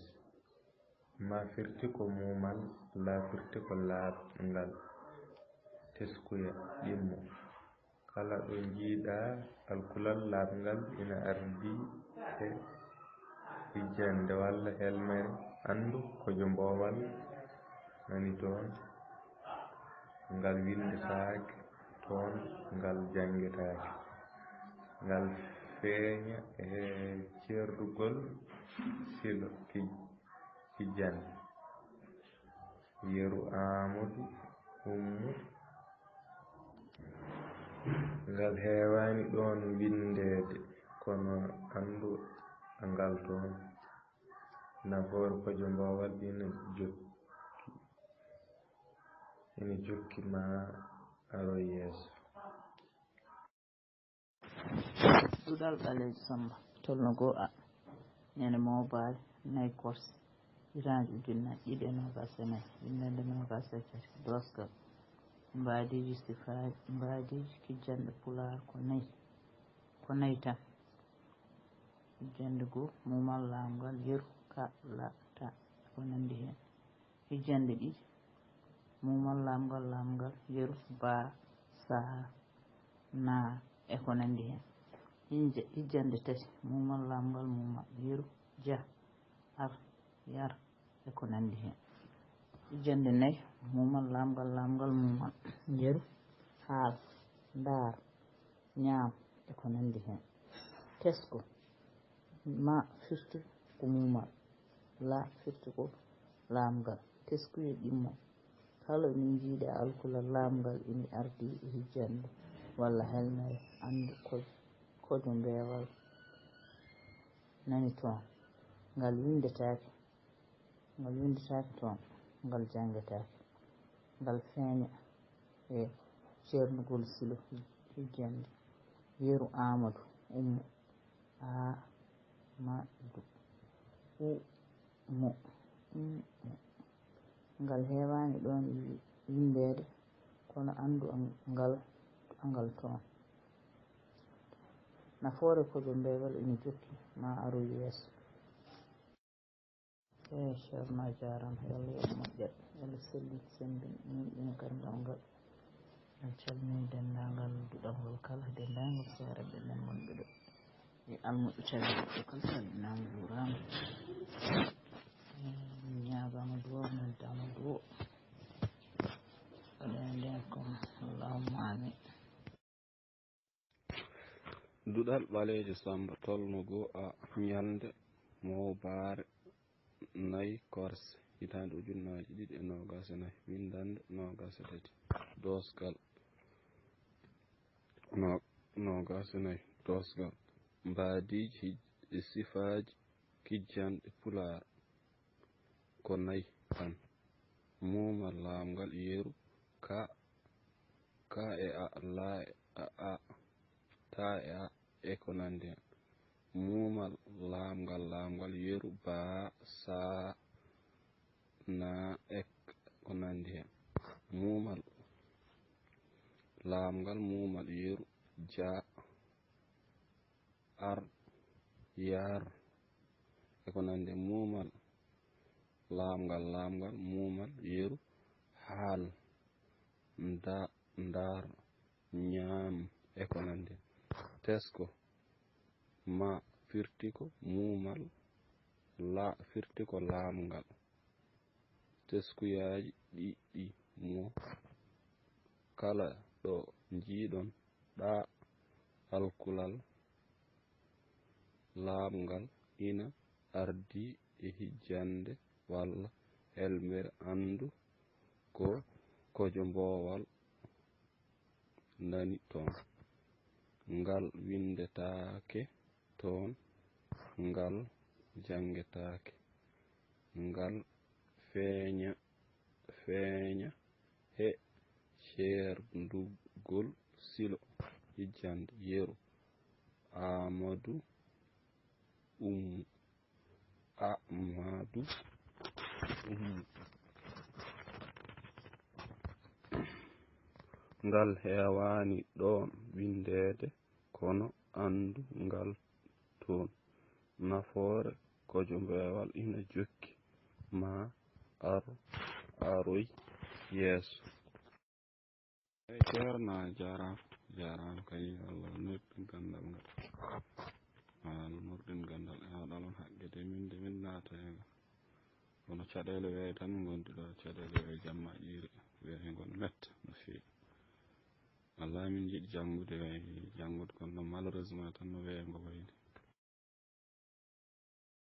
ma firti ko muumal, la firti ko laaɓngal. Teskuya, ɗimmo. Kala ɗo njiiɗaa alkulal laaɓngal ina ardii e hijjande walla helmere, anndu kojo mboowal nani toon, ngal winndetaake toon, ngal janngetaake. Ngal feeña e ceerndugol silo, hij- hijjande. Yeru Aamadu, ummu. Ngal heewaani ɗoon winndeede, kono anndu ngal toon. Nafoore kojo mboowal ina jokki, ina jokki ma aro yeeso. Duɗal Ɓaleejo Sammba, tolno goo A, ñande moobaare nayi korse, hitaande ujunnaji ɗiɗi e noogas e nayi, winndannde noogas e tati, doosgal mbaadiiji sifaaji, mbaadiiji kijjanɗe Pulaar ko nayi, ko nayi tan. Hijjande goo, muumal laaɓngal, yeru, ka, la, ta e ko nanndi heen. Hijjande ɗiɗi, muumal laaɓngal, laaɓngal, yeru, ba, sa, na e ko nanndi heen. Hijja- hijjande tati, muumal laaɓngal, muumal, yeru, ja, ar, yar e ko nanndi heen. Hijjande nayi, muumal laaɓngal, laaɓngal, muumal, yeru, haal, ndaar, ñaam e ko nanndi heen. Tesko, ma firti ko muumal, la firti ko laaɓngal. Teskuya, ɗimmo. Kala ɗo njiiɗaa alkulal laaɓngal ina ardii e hijjande walla helmere, anndu ko kojo mbeewal nani toon. Ngal winndetaake, ngal winndetaake toon, ngal janngetaake. Ngal feeña e ceerndugol silo, hijjande. Yeru Aamadu, ummu. A, ma, du, u, mu, um, mu. Ngal heewaani ɗoon wi- winndeede, kono anndu ngal, angal toon. Nafoore kojo mbeewal ina jokki ma aro yeeso. Eey, Ceerno, a jaaraama. Yo Allah yoɓ moƴƴere. Yo Allah sellin, semmbin, nuunɗina ganndal ngal. En calminii denndaangal duɗal ngol kala, denndaangal seereeɓe men wonɓe ɗo. E almuɓɓe tawi ɗo kala, salminaama, njuuraama. En ñaagaama duwaaw, noddaama duwaaw. Waɗee ndeen ko allahumma amin. Duɗal Ɓaleejo Sammba, tolno goo A, ñalnde moobaare nayi korse, Hitaande ujunnaji ɗiɗi e noogas e nayi, winndannde noogas e tati, doosgal no-, noogas e nayi, doosgal mbaadiiji hij-, e sifaaji kijjanɗe Pulaar ko nayi tan. Muumal laamngal yeru, ka, ka e a, la e a, a, ta e a, e ko nanndi hen. Muumal laamngal, laamngal yeru, baa, saa, naa, e ko nanndi hen. Muumal laamngal, muumal yeru, ja, ar, yar, e ko nanndi hen. Muumal laamngal, laamngal, muumal yeru, haal, nda-, ndar, ñaam, e ko nanndi hen. Tesko, ma, firti ko muumal, la, firti ko laamngal. Teskuyaaji ɗiɗi mo kala ɗo njiiɗon ɗaa alkulal laamngal ina ardii e hijjande walla helmere, anndu ko kojomboowal nani toon. Ngal winndetaake toon, ngal janngetaake, ngal feeña, feeña he ceerndugol silo hijjande yeru. Aamadu Ummu. Ahmadu Ummu. Ngal heewaani ɗoon winndeede, kono anndu ngal toon. Nafoore kojombeewal ina jokki, maa ar-, aroy yeeso. Eey, Ceerno, a jaaraama, jaaraama kay, Allah noddi ganndal ngal. Maa Allah noddi ganndal, e haɗa lan haqqe de min, de min naata e ngal. Kono caɗeele weeyo tan ngondi ɗo, caɗeele weeyo jamma ƴiire, weeyo ngon metta no feewi. Wallahi min njiɗi janngude, weeyo janngude, kono noon malheureusement tan no weeyo ngo wayi ni.